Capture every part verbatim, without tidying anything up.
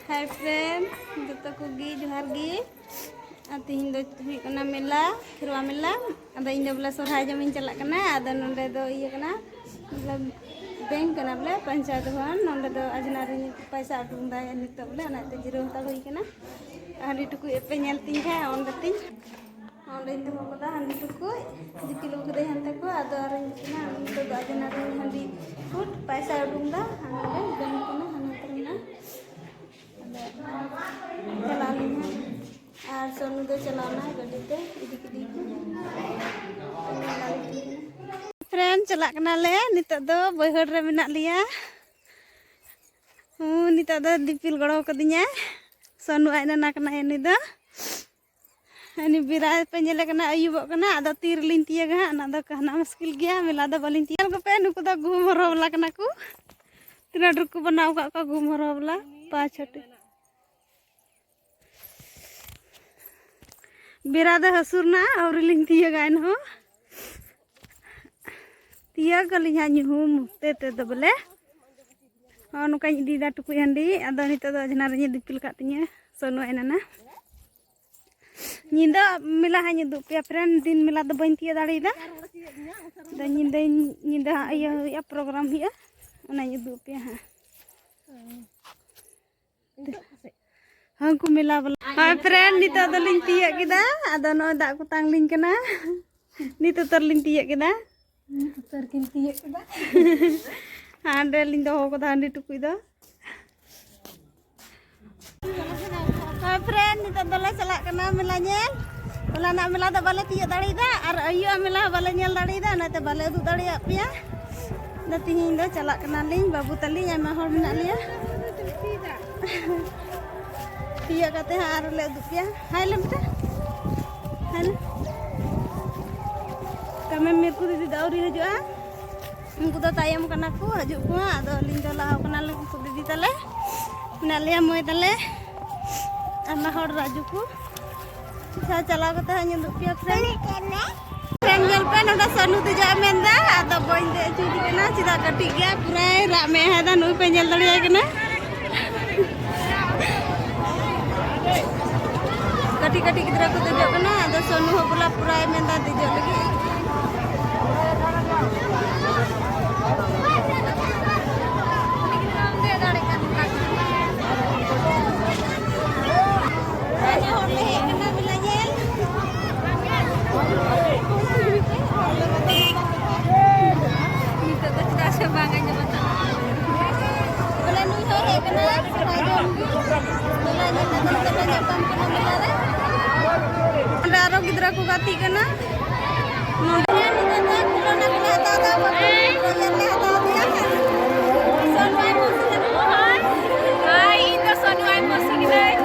Hi friends, ᱡᱚᱛᱚ ᱠᱚᱜᱮ ᱡᱚᱦᱟᱨ ᱜᱮ᱾ ᱟᱨ ᱛᱮᱦᱮᱧ ᱫᱚ ᱦᱩᱭᱩᱜ ᱠᱟᱱᱟ ᱢᱮᱞᱟ, ᱠᱷᱮᱨᱣᱟ ᱢᱮᱞᱟ᱾ ᱟᱫᱚ ᱤᱧ ᱫᱚ ᱵᱚᱞᱮ ᱥᱚᱨᱦᱟᱭ ᱡᱚᱢ ᱤᱧ ᱪᱟᱞᱟᱜ ᱠᱟᱱᱟ᱾ ᱟᱫᱚ ᱱᱚᱰᱮ ᱫᱚ ᱤᱭᱟᱹ ᱠᱟᱱᱟ, ᱢᱚᱛᱞᱚᱵ ᱵᱮᱝᱠ ᱠᱟᱱᱟ ᱵᱚᱞᱮ, ᱯᱚᱧᱪᱟᱭᱮᱛ ᱵᱷᱚᱵᱚᱱ᱾ ᱱᱚᱰᱮ ᱫᱚ ᱟᱡᱽᱱᱟ ᱨᱮ ᱯᱚᱭᱥᱟ ᱩᱰᱩᱝ ᱫᱟᱭ ᱱᱤᱛᱚᱜ ᱵᱚᱞᱮ, ᱚᱱᱟᱛᱮ ᱡᱤᱨᱟᱹᱣ ᱦᱟᱛᱟᱲ ᱦᱩᱭ ᱠᱟᱱᱟ᱾ ᱟᱨ ᱦᱟᱺᱰᱤ ᱴᱩᱠᱩᱡ ᱯᱮ ᱧᱮᱞ ᱛᱤᱧ ᱠᱷᱟᱡ ᱚᱸᱰᱮ ᱛᱤᱧ, ᱚᱸᱰᱮᱧ ᱫᱚᱦᱚ ᱠᱟᱫᱟ ᱦᱟᱺᱰᱤ ᱴᱩᱠᱩᱡ᱾ ᱫᱤᱯᱤᱞ ᱟᱹᱜᱩ ᱠᱟᱫᱟᱭ ᱦᱟᱱᱛᱮ ᱠᱷᱚᱡ, ᱟᱫᱚ ᱟᱨᱚᱧ ᱢᱮᱱᱟ ᱱᱤᱛᱚᱜ ᱫᱚ ᱟᱡᱽᱱᱟ ᱨᱮ ᱦᱟᱺᱰᱤ ᱠᱩᱴ ᱯᱚᱭᱥᱟ ᱩᱰᱩᱝ ᱫᱟ, ᱦᱟᱱᱟ ᱱᱚᱰᱮ ᱵᱮᱝᱠ ᱠᱟᱱᱟ, ᱦᱟᱱᱟ ᱛᱟᱦᱮᱱᱟ᱾ ᱟᱫᱚ ᱪᱟᱞᱟᱜ ᱟᱹᱞᱤᱧ ᱦᱟᱸᱜ᱾ ᱟᱨ ᱥᱚᱱᱩ ᱫᱚ ᱪᱟᱞᱟᱣ ᱱᱟᱭ ᱜᱟᱹᱰᱤ ᱛᱮ, ᱤᱫᱤ ᱠᱮᱫᱮᱭᱟᱠᱚ᱾ ᱯᱷᱨᱮᱱᱰ, ᱪᱟᱞᱟᱜ ᱠᱟᱱᱟᱞᱮ ᱱᱤᱛᱚᱜ ᱫᱚ, ᱵᱟᱹᱭᱦᱟᱹᱲ ᱨᱮ ᱢᱮᱱᱟᱜ ᱞᱮᱭᱟ᱾ ᱦᱩᱸ, ᱱᱤᱛᱚᱜ ᱫᱚ ᱫᱤᱯᱤᱞ ᱜᱚᱲᱚ ᱠᱟᱹᱫᱤᱧᱟᱭ, ᱥᱚᱱᱩ ᱟᱡ ᱱᱟᱱᱟ ᱠᱟᱱᱟᱭ ᱩᱱᱤ ᱫᱚ᱾ ᱩᱱᱤ ᱵᱮᱨᱟ ᱯᱮ ᱧᱮᱞᱮ ᱠᱟᱱᱟ, ᱟᱹᱭᱩᱵᱚᱜ ᱠᱟᱱᱟ, ᱟᱫᱚ ᱛᱤ ᱨᱮᱞᱤᱧ ᱛᱤᱭᱟᱹᱜᱟ ᱦᱟᱸᱜ, ᱚᱱᱟ ᱫᱚ ᱠᱟᱦᱱᱟ ᱢᱩᱥᱠᱤᱞ ᱜᱮᱭᱟ, ᱢᱮᱞᱟ ᱫᱚ ᱵᱟᱹᱞᱤᱧ ᱛᱤᱭᱟᱹᱜᱟ᱾ ᱧᱮᱞ ᱠᱚᱯᱮ, ᱱᱩᱠᱩ ᱫᱚ ᱜᱩᱦᱩᱢ ᱦᱚᱨᱦᱚ ᱵᱟᱞᱟ ᱠᱟᱱᱟ ᱠᱚ, ᱛᱤᱱᱟᱹᱜ ᱰᱷᱮᱨ ᱠᱚ ᱵᱮᱱᱟᱣ ᱟᱠᱟᱫ ᱠᱚᱣᱟ ᱜᱩᱦᱩᱢ ᱦᱚᱨᱦᱚ ᱵᱟᱞᱟ, ᱯᱟᱸᱪ ᱪᱷᱚᱴᱤ᱾ ᱵᱮᱨᱟ ᱫᱚ ᱦᱟᱹᱥᱩᱨ ᱱᱟ, ᱟᱹᱣᱨᱤ ᱞᱤᱧ ᱛᱤᱭᱟᱹᱜᱟ ᱮᱱᱦᱚᱸ᱾ ᱛᱤᱭᱟᱹᱜ ᱟᱹᱞᱤᱧ ᱦᱟᱸᱜ ᱧᱩᱦᱩᱢ ᱛᱮ ᱛᱮᱫᱚ ᱵᱚᱞᱮ᱾ ᱦᱚᱸ, ᱱᱚᱝᱠᱟᱧ ᱤᱫᱤᱭᱮᱫᱟ ᱴᱩᱠᱩᱡ ᱦᱟᱺᱰᱤ᱾ ᱟᱫᱚ ᱱᱤᱛᱚᱜ ᱫᱚ ᱟᱡᱽᱱᱟ ᱨᱮᱧ ᱫᱤᱯᱤᱞ ᱠᱟᱜ ᱛᱤᱧᱟᱹ ᱥᱚᱱᱩ ᱮᱱᱟᱱᱟ᱾ ᱧᱤᱫᱟᱹ ᱢᱮᱞᱟ ᱦᱟᱸᱜ ᱤᱧ ᱩᱫᱩᱜ ᱟᱯᱮᱭᱟ ᱯᱷᱨᱮᱱᱰ, ᱫᱤᱱ ᱢᱮᱞᱟ ᱫᱚ ᱵᱟᱹᱧ ᱛᱤᱭᱟᱹᱜ ᱫᱟᱲᱮᱭᱟᱫᱟ᱾ ᱟᱫᱚ ᱧᱤᱫᱟᱹᱧ, ᱧᱤᱫᱟᱹ ᱦᱟᱸᱜ ᱤᱭᱟᱹ ᱦᱩᱭᱩᱜᱼᱟ, ᱯᱨᱳᱜᱨᱟᱢ ᱦᱩᱭᱩᱜᱼᱟ, ᱚᱱᱟᱧ ᱩᱫᱩᱜ ᱟᱯᱮᱭᱟ ᱦᱟᱸᱜ᱾ ᱦᱟᱹᱱᱠᱩ ᱢᱮᱞᱟ ᱵᱟᱞᱟ᱾ ᱦᱳᱭ ᱯᱷᱨᱮᱱᱰ, ᱱᱤᱛᱚᱜ ᱫᱚᱞᱤᱧ ᱛᱤᱭᱟᱹᱜ ᱠᱮᱫᱟ᱾ ᱟᱫᱚ ᱱᱚᱜᱼᱚᱭ ᱫᱟᱜ ᱠᱚ ᱛᱟᱝ ᱞᱤᱧ ᱠᱟᱱᱟ᱾ ᱱᱤᱛ ᱩᱛᱟᱹᱨ ᱞᱤᱧ ᱛᱤᱭᱟᱹᱜ ᱠᱮᱫᱟ᱾ ᱱᱤᱛ ᱩᱛᱟᱹᱨ ᱠᱤᱱ ᱛᱤᱭᱟᱹᱜ ᱠᱮᱫᱟ᱾ ᱦᱟᱸᱰᱮ ᱞᱤᱧ ᱫᱚᱦᱚ ᱠᱟᱫᱟ ᱦᱟᱺᱰᱤ ᱴᱩᱠᱩᱡ ᱫᱚ᱾ ᱦᱳᱭ ᱯᱷᱨᱮᱱᱰ, ᱱᱤᱛᱚᱜ ᱫᱚᱞᱮ ᱪᱟᱞᱟᱜ ᱠᱟᱱᱟ ᱢᱮᱞᱟ ᱧᱮᱞ᱾ ᱦᱚᱞᱟᱱᱟᱜ ᱢᱮᱞᱟ ᱫᱚ ᱵᱟᱞᱮ ᱛᱤᱭᱟᱹᱜ ᱫᱟᱲᱮᱭᱟᱫᱟ ᱟᱨ ᱟᱹᱭᱩᱵᱟᱜ ᱢᱮᱞᱟ ᱦᱚᱸ ᱵᱟᱞᱮ ᱧᱮᱞ ᱫᱟᱲᱮᱭᱟᱫᱟ, ᱚᱱᱟᱛᱮ ᱵᱟᱞᱮ ᱩᱫᱩᱜ ᱫᱟᱲᱮᱭᱟᱜ ᱯᱮᱭᱟ᱾ ᱟᱫᱚ ᱛᱤᱦᱤᱧ ᱫᱚ ᱪᱟᱞᱟᱜ ᱠᱟᱱᱟᱞᱤᱧ, ᱵᱟᱹᱵᱩ ᱛᱟᱹᱞᱤᱧ ᱟᱭᱢᱟ ᱦᱚᱲ ᱢᱮᱱᱟᱜ ᱞᱮᱭᱟ᱾ ᱛᱤᱭᱟᱹᱜ ᱠᱟᱛᱮ ᱦᱟᱸᱜ ᱟᱨᱚ ᱞᱮ ᱩᱫᱩᱜ ᱯᱮᱭᱟ᱾ ᱦᱟᱭ ᱞᱮ ᱢᱮᱛᱟ, ᱦᱟᱭ ᱞᱮ᱾ ᱠᱟᱢᱮᱢ ᱢᱤᱨᱠᱩ ᱫᱤᱫᱤ ᱫᱚ ᱟᱹᱣᱨᱤ ᱦᱤᱡᱩᱜᱼᱟ᱾ ᱩᱱᱠᱩ ᱫᱚ ᱛᱟᱭᱚᱢ ᱠᱟᱱᱟ ᱠᱚ, ᱦᱤᱡᱩᱜ ᱠᱚ ᱦᱟᱸᱜ᱾ ᱟᱫᱚ ᱟᱹᱞᱤᱧ ᱫᱚ ᱞᱟᱦᱟ ᱠᱟᱱᱟᱞᱮ, ᱩᱱᱠᱩ ᱫᱤᱫᱤ ᱛᱟᱞᱮ ᱢᱮᱱᱟᱜ ᱞᱮᱭᱟ, ᱢᱟᱹᱭ ᱛᱟᱞᱮ, ᱟᱭᱢᱟ ᱦᱚᱲ ᱨᱟᱡᱩ ᱠᱚ᱾ ᱟᱪᱪᱷᱟ, ᱪᱟᱞᱟᱣ ᱠᱟᱛᱮ ᱦᱟᱸᱜ ᱧᱮᱞ ᱯᱮᱭᱟ ᱯᱷᱨᱮᱱᱰ᱾ ᱯᱷᱨᱮᱱᱰ ᱧᱮᱞ ᱯᱮ, ᱱᱚᱰᱮ ᱥᱟᱹᱱᱩ ᱫᱮᱡᱚᱜ ᱮ ᱢᱮᱱᱫᱟ, ᱟᱫᱚ ᱵᱟᱹᱧ ᱫᱮᱡ ᱦᱚᱪᱚᱭᱮᱫᱮ ᱠᱟᱱᱟ, ᱪᱮᱫᱟᱜ ᱠᱟᱹᱴᱤᱡ ᱜᱮᱭᱟ, ᱯᱩᱨᱟᱹᱭ ᱨᱟᱜ ᱢᱮ ᱦᱮᱸᱫᱟ, ᱱᱩᱭ ᱯᱮ ᱧᱮᱞ ᱫᱟᱲᱮᱭᱟᱭ ᱠᱟᱱᱟ᱾ ᱠᱟᱹᱴᱤᱡ ᱜᱤᱫᱽᱨᱟᱹ ᱠᱚ ᱫᱮᱡᱚᱜ ᱠᱟᱱᱟ, ᱟᱫᱚ ᱥᱚᱱᱩ ᱦᱚᱸ ᱵᱚᱞᱟ ᱯᱩᱨᱟᱭ ᱢᱮᱱᱫᱟ ᱫᱮᱡᱚᱜ ᱞᱟᱹᱜᱤᱫ᱾ ᱟᱭᱢᱟ ᱦᱚᱲ ᱞᱮ ᱦᱮᱡ ᱠᱟᱱᱟ ᱢᱮᱞᱟ ᱧᱮᱞ᱾ ᱱᱤᱛᱚᱜ ᱫᱚ ᱪᱮᱫᱟᱜ ᱥᱮ ᱵᱟᱝ ᱟᱸᱡᱚᱢᱚᱜ ᱠᱟᱱᱟ᱾ ᱵᱚᱞᱮ ᱱᱩᱭ ᱦᱚᱸ ᱦᱮᱡ ᱠᱟᱱᱟ ᱥᱟᱨᱡᱚᱢ ᱵᱤᱨ ᱢᱮᱞᱟ ᱧᱮᱞ ᱠᱟᱛᱮ ᱱᱤᱛᱚᱜ ᱞᱮ ᱧᱟᱯᱟᱢ ᱠᱟᱱᱟ ᱢᱮᱞᱟ ᱨᱮ᱾ ᱚᱸᱰᱮ ᱟᱨᱚ ᱜᱤᱫᱽᱨᱟᱹ ᱠᱚ ᱜᱟᱛᱮᱜ ᱠᱟᱱᱟ᱾ ᱱᱚᱰᱮ ᱱᱤᱛᱚᱜ ᱫᱚ ᱠᱷᱮᱞᱳᱱᱟ ᱠᱚᱞᱮ ᱦᱟᱛᱟᱣ ᱫᱟ, ᱵᱟᱵᱞᱩ ᱨᱚᱡᱟᱨ ᱞᱮ ᱦᱟᱛᱟᱣ ᱫᱮᱭᱟ᱾ ᱥᱚᱱᱩ ᱟᱭ ᱯᱚᱥᱩ ᱞᱟᱹᱜᱤᱫ᱾ ᱦᱳᱭ, ᱤᱧ ᱫᱚ ᱥᱚᱱᱩ ᱟᱭ ᱯᱚᱥᱩ ᱠᱤᱱᱟᱹᱧ᱾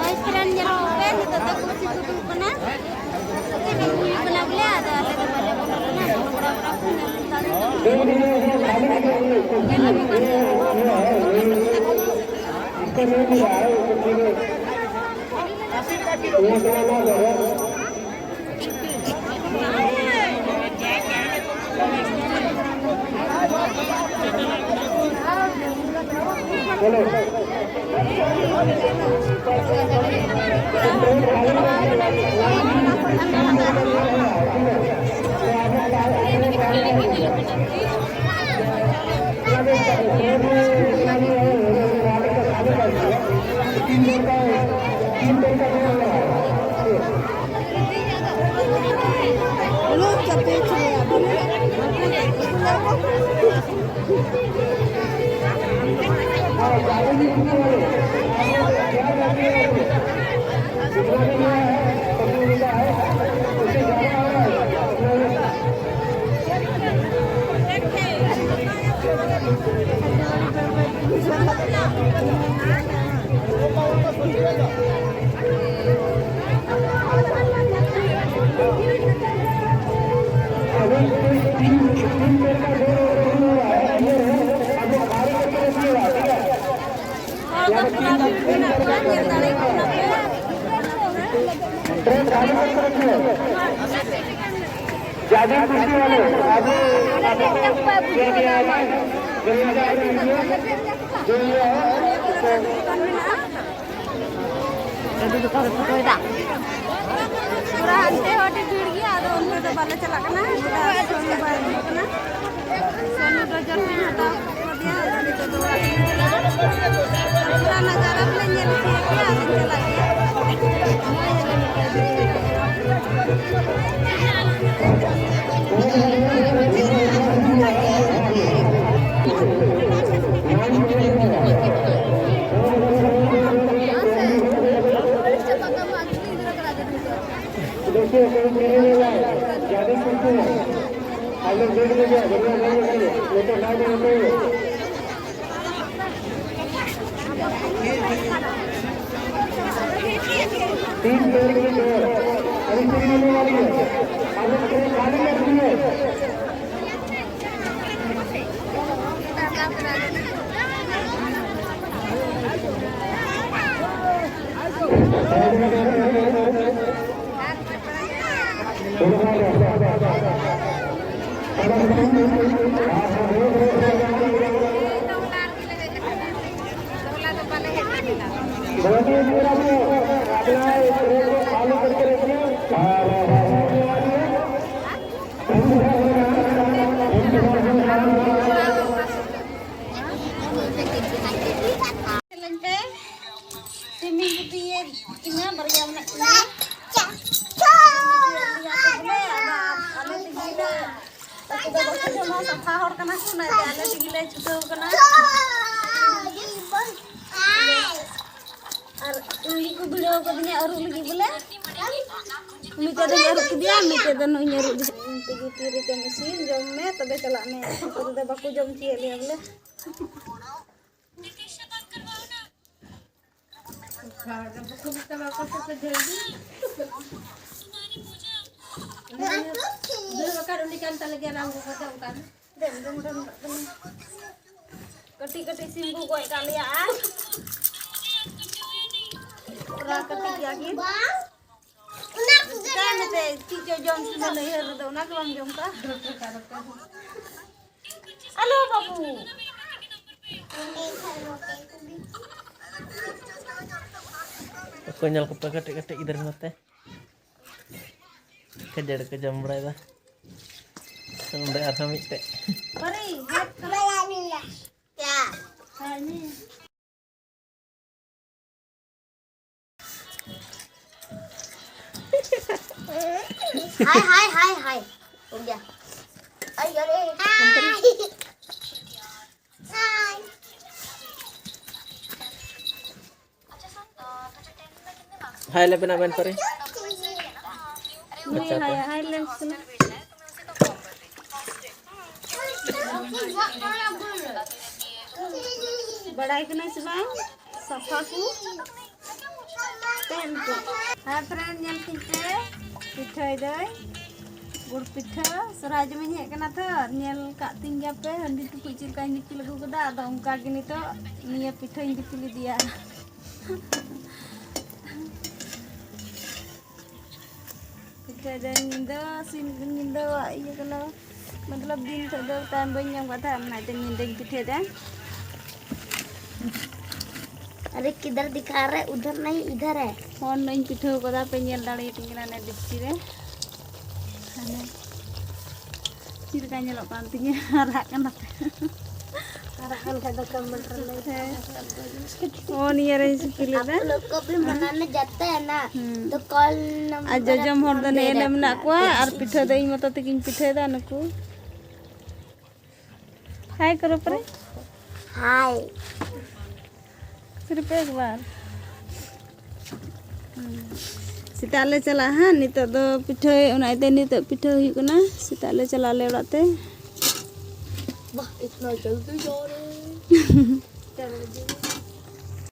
ᱦᱳᱭ, ᱯᱷᱨᱮᱱᱰ ᱧᱮᱞ ᱠᱚᱯᱮ, ᱱᱤᱛᱚᱜ ᱫᱚ ᱠᱩᱨᱥᱤ ᱠᱚ ᱫᱩᱲᱩᱵ ᱠᱟᱱᱟ᱾ ᱦᱩᱭᱩᱜ ᱠᱟᱱᱟ ᱵᱚᱞᱮ, ᱟᱫᱚ ᱟᱞᱮ ᱫᱚ ᱵᱟᱞᱮ ᱵᱚᱞᱚ ᱞᱮᱱᱟ, ᱠᱚᱲᱟ ᱠᱚᱲᱟ ᱠᱚ ᱧᱮᱞ ᱦᱟᱛᱟᱲ ᱮᱫᱟ᱾ ᱧᱮᱞ ᱟᱹᱜᱩ ᱠᱟᱜ ᱯᱮ᱾ ᱦᱚᱲ ᱫᱚ ᱯᱩᱨᱟ ᱵᱷᱤᱲ ᱢᱮᱱᱟᱜ ᱠᱚᱣᱟ, ᱧᱮᱞ ᱫᱟᱲᱮᱭᱟᱠᱚ ᱠᱟᱱᱟ ᱯᱮ᱾ ᱴᱨᱮᱱ ᱠᱷᱟᱹᱞᱤ ᱠᱚ ᱠᱚᱨᱮ ᱠᱚ᱾ ज्यादा खुशी वाले, अभी, अभी तो क्या दिया है? जो ये जा रही है, जो ये है, तो ᱯᱩᱨᱟᱹ ᱦᱟᱱᱛᱮ ᱦᱚᱸ ᱟᱹᱰᱤ ᱵᱷᱤᱲ ᱜᱮᱭᱟ, ᱟᱫᱚ ᱚᱱᱛᱮ ᱫᱚ ᱵᱟᱞᱮ ᱪᱟᱞᱟᱜ ᱠᱟᱱᱟ᱾ ᱥᱳᱱᱩ ᱵᱟᱭ ᱦᱤᱡᱩᱜ ᱠᱟᱱᱟ᱾ ᱥᱳᱱᱩ ᱫᱚ ᱡᱟᱹᱥᱛᱤ ᱦᱟᱛᱟᱣ ᱠᱚᱫᱮᱭᱟ, ᱟᱫᱚ ᱱᱤᱛᱚᱜ ᱫᱚ ᱚᱲᱟᱜ ᱨᱮ ᱯᱩᱨᱟᱹ ᱱᱟᱡᱟᱨᱟ ᱞᱮ ᱧᱮᱞ ᱦᱚᱪᱚᱭᱮᱫ ᱯᱮᱭᱟ, ᱟᱫᱚ ᱪᱟᱞᱟᱜ ᱜᱮᱭᱟ᱾ देखिए, कोई पीने नहीं आए, ज्यादा कुछ नहीं है। आप लोग देख लीजिए, बढ़िया नहीं है, ये तो ना भी होते हुए। तीन पेड़ की दो, अभी शुरू होने वाली है। आप लोग ट्रे खाली कर दिए। ᱞᱟᱹᱭ ᱯᱮ, ᱥᱤᱢᱤᱧ ᱜᱩᱯᱤᱭᱮᱫ ᱠᱤᱱᱟ, ᱵᱟᱨᱭᱟ ᱢᱮᱱᱟᱜ ᱠᱤᱱᱟ᱾ ᱵᱚᱞᱮ, ᱟᱫᱚ ᱟᱞᱮ ᱛᱮᱜᱮ ᱞᱮ, ᱟᱠᱚ ᱫᱚ ᱵᱟᱠᱚ ᱡᱚᱢᱟ, ᱥᱟᱯᱷᱟ ᱦᱚᱲ ᱠᱟᱱᱟ ᱠᱚ, ᱚᱱᱟᱛᱮ ᱟᱞᱮ ᱛᱮᱜᱮ ᱞᱮ ᱪᱷᱩᱴᱟᱹᱣ ᱠᱟᱱᱟ᱾ ᱟᱨ ᱤᱧ ᱜᱮᱠᱚ ᱵᱷᱤᱲᱟᱹᱣ ᱠᱟᱫᱤᱧᱟ ᱟᱹᱨᱩᱵ ᱞᱟᱹᱜᱤᱫ ᱵᱚᱞᱮ᱾ ᱢᱤᱫᱴᱮᱡ ᱫᱚᱧ ᱟᱹᱨᱩᱵ ᱠᱮᱫᱮᱭᱟ, ᱢᱤᱫᱴᱮᱡ ᱫᱚ ᱱᱩᱭ ᱤᱧ ᱟᱹᱨᱩᱵ ᱞᱮᱫᱮᱭᱟ᱾ ᱤᱧ ᱛᱮᱜᱮ ᱛᱤ ᱨᱮᱪᱚᱢ ᱤᱥᱤᱱ, ᱡᱚᱢ ᱢᱮ, ᱛᱚᱵᱮ ᱪᱟᱞᱟᱜ ᱢᱮ᱾ ᱟᱠᱚ ᱛᱮᱫᱚ ᱵᱟᱠᱚ ᱡᱚᱢ ᱦᱚᱪᱚᱭᱮᱫ ᱞᱮᱭᱟ ᱵᱚᱞᱮ᱾ ᱫᱟᱹᱲ ᱟᱠᱟᱫ ᱩᱱᱤ ᱠᱟᱱ ᱛᱟᱞᱮ ᱜᱮᱭᱟ, ᱨᱟᱢ ᱜᱚᱜᱚ ᱫᱚ ᱚᱱᱠᱟ ᱫᱚ᱾ ᱫᱮᱱ, ᱫᱮᱱ, ᱫᱮᱱ, ᱫᱮᱱ᱾ ᱠᱟᱹᱴᱤᱡ ᱠᱟᱹᱴᱤᱡ ᱥᱤᱢ ᱠᱚ ᱜᱚᱡ ᱟᱠᱟᱫ ᱞᱮᱭᱟ ᱟᱨ ᱛᱷᱚᱲᱟ ᱠᱟᱹᱴᱤᱡ ᱜᱮᱭᱟ ᱠᱤᱱ᱾ ᱢᱮᱛᱮ ᱪᱮᱫ ᱪᱚ ᱡᱚᱢ ᱥᱟᱱᱟ ᱞᱟᱹᱭᱦᱟᱹᱨ ᱨᱮᱫᱚ, ᱚᱱᱟ ᱜᱮ ᱵᱟᱢ ᱡᱚᱢ ᱠᱟᱜᱼᱟ? ᱟᱞᱚ ᱵᱟᱹᱵᱩ᱾ ᱚᱠᱚᱭ ᱧᱮᱞ ᱠᱚᱯᱮ ᱠᱟᱹᱴᱤᱡ ᱠᱟᱹᱴᱤᱡ ᱜᱤᱫᱽᱨᱟᱹ ᱱᱚᱛᱮ ᱠᱷᱟᱹᱡᱟᱹᱲᱤ ᱠᱚ ᱡᱚᱢ ᱵᱟᱲᱟᱭᱮᱫᱟ᱾ ᱚᱸᱰᱮ ᱟᱨᱦᱚᱸ ᱢᱤᱫᱴᱮᱡ᱾ ᱯᱟᱨᱤ, ᱦᱟᱴ ᱠᱟᱱᱟ᱾ ᱦᱮᱸ, ᱱᱤᱭᱟᱹ᱾ हाय हाय हाय हाय। हो गया। अरे अरे। हाय। हाय। ᱦᱟᱭ ᱞᱮᱵᱮᱱ ᱟᱵᱮᱱ ᱯᱟᱨᱤ᱾ ᱱᱩᱭ ᱦᱟᱭ, ᱦᱟᱭ ᱞᱮᱱ ᱠᱟᱱᱟ᱾ ᱵᱟᱲᱟᱭ ᱠᱟᱱᱟ ᱥᱮ ᱵᱟᱝ? ᱥᱟᱯᱷᱟ ᱠᱚ ᱛᱟᱦᱮᱱ ᱠᱚ᱾ ᱦᱮᱸ friend, ᱧᱮᱞ ᱴᱷᱤᱠ ᱯᱮ, ᱯᱤᱴᱷᱟᱹᱭ ᱫᱟᱹᱧ ᱜᱩᱲ ᱯᱤᱴᱷᱟᱹ᱾ ᱥᱚᱨᱦᱟᱭ ᱡᱚᱢᱤᱧ ᱦᱮᱡ ᱠᱟᱱᱟ ᱛᱚ, ᱧᱮᱞ ᱠᱟᱜ ᱛᱤᱧ ᱜᱮᱭᱟᱯᱮ ᱦᱟᱺᱰᱤ ᱴᱩᱠᱩᱡ ᱪᱮᱫ ᱞᱮᱠᱟᱧ ᱫᱤᱯᱤᱞ ᱟᱹᱜᱩ ᱠᱟᱫᱟ᱾ ᱟᱫᱚ ᱚᱱᱠᱟ ᱜᱮ ᱱᱤᱛᱚᱜ ᱱᱤᱭᱟᱹ ᱯᱤᱴᱷᱟᱹᱧ ᱫᱤᱯᱤᱞ ᱤᱫᱤᱭᱟ᱾ ᱯᱤᱴᱷᱟᱹᱭ ᱫᱟᱹᱧ ᱧᱤᱫᱟᱹ, ᱥᱤᱧ ᱧᱤᱫᱟᱹᱣᱟᱜ ᱤᱭᱟᱹ ᱠᱟᱱᱟ, ᱢᱚᱛᱞᱚᱵ ᱫᱤᱱ ᱠᱷᱚᱡ ᱫᱚ time ᱵᱟᱹᱧ ᱧᱟᱢ ᱠᱟᱫ ᱛᱟᱦᱮᱸᱫ, ᱚᱱᱟᱛᱮ ᱧᱤᱫᱟᱹᱧ ᱯᱤᱴᱷᱟᱹᱭ ᱫᱟ᱾ अरे किधर दिखा रहे, उधर नहीं इधर है। ᱯᱷᱳᱱ ᱨᱮᱧ ᱯᱤᱴᱷᱟᱹᱣ ᱠᱟᱫᱟ, ᱯᱮ ᱧᱮᱞ ᱫᱟᱲᱮᱭᱟᱛᱤᱧ ᱠᱟᱱᱟ ᱚᱱᱮ ᱰᱮᱠᱪᱤ ᱨᱮ᱾ ᱦᱟᱱᱮ ᱪᱮᱫ ᱞᱮᱠᱟ ᱧᱮᱞᱚᱜ ᱠᱟᱱ ᱛᱤᱧᱟᱹ, ᱟᱨᱟᱜ ᱠᱟᱱᱟ᱾ ᱟᱨᱟᱜ ᱠᱟᱱ ᱠᱷᱟᱡ ᱫᱚ comment ᱨᱮ ᱞᱟᱹᱭ ᱯᱮ᱾ ᱦᱮᱸ᱾ ᱚ, ᱱᱤᱭᱟᱹ ᱨᱮᱧ ᱥᱤᱯᱤ ᱞᱮᱫᱟ᱾ आप लोग को भी मनाने जाते हैं ना, ᱦᱩᱸ᱾ तो कॉल नंबर ᱟᱨ ᱡᱚᱡᱚᱢ ᱦᱚᱲ ᱫᱚ ᱱᱮ ᱮᱱᱮ ᱢᱮᱱᱟᱜ ᱠᱚᱣᱟ, ᱟᱨ ᱯᱤᱴᱷᱟᱹ ᱫᱚ ᱤᱧ ᱢᱚᱛᱚ ᱛᱮᱜᱤᱧ ᱯᱤᱴᱷᱟᱹᱭᱮᱫᱟ᱾ ᱱᱩᱠᱩ ᱦᱟᱭ ᱠᱚᱨᱚ ᱯᱟᱨᱤ᱾ ᱦᱟᱭ᱾ ᱥᱤᱨᱯ ᱮᱠ ᱵᱟᱨ᱾ ᱦᱩᱸ᱾ ᱥᱮᱛᱟᱜ ᱞᱮ ᱪᱟᱞᱟᱜᱼᱟ ᱦᱟᱸᱜ᱾ ᱱᱤᱛᱚᱜ ᱫᱚ ᱯᱤᱴᱷᱟᱹ, ᱚᱱᱟ ᱤᱭᱟᱹᱛᱮ ᱱᱤᱛᱚᱜ ᱯᱤᱴᱷᱟᱹ ᱦᱩᱭᱩᱜ ᱠᱟᱱᱟ᱾ ᱥᱮᱛᱟᱜ ᱞᱮ ᱪᱟᱞᱟᱜᱼᱟ ᱟᱞᱮ ᱚᱲᱟᱜ ᱛᱮ᱾ वाह, इतना जल्दी जा रहे हैं। चार बजे।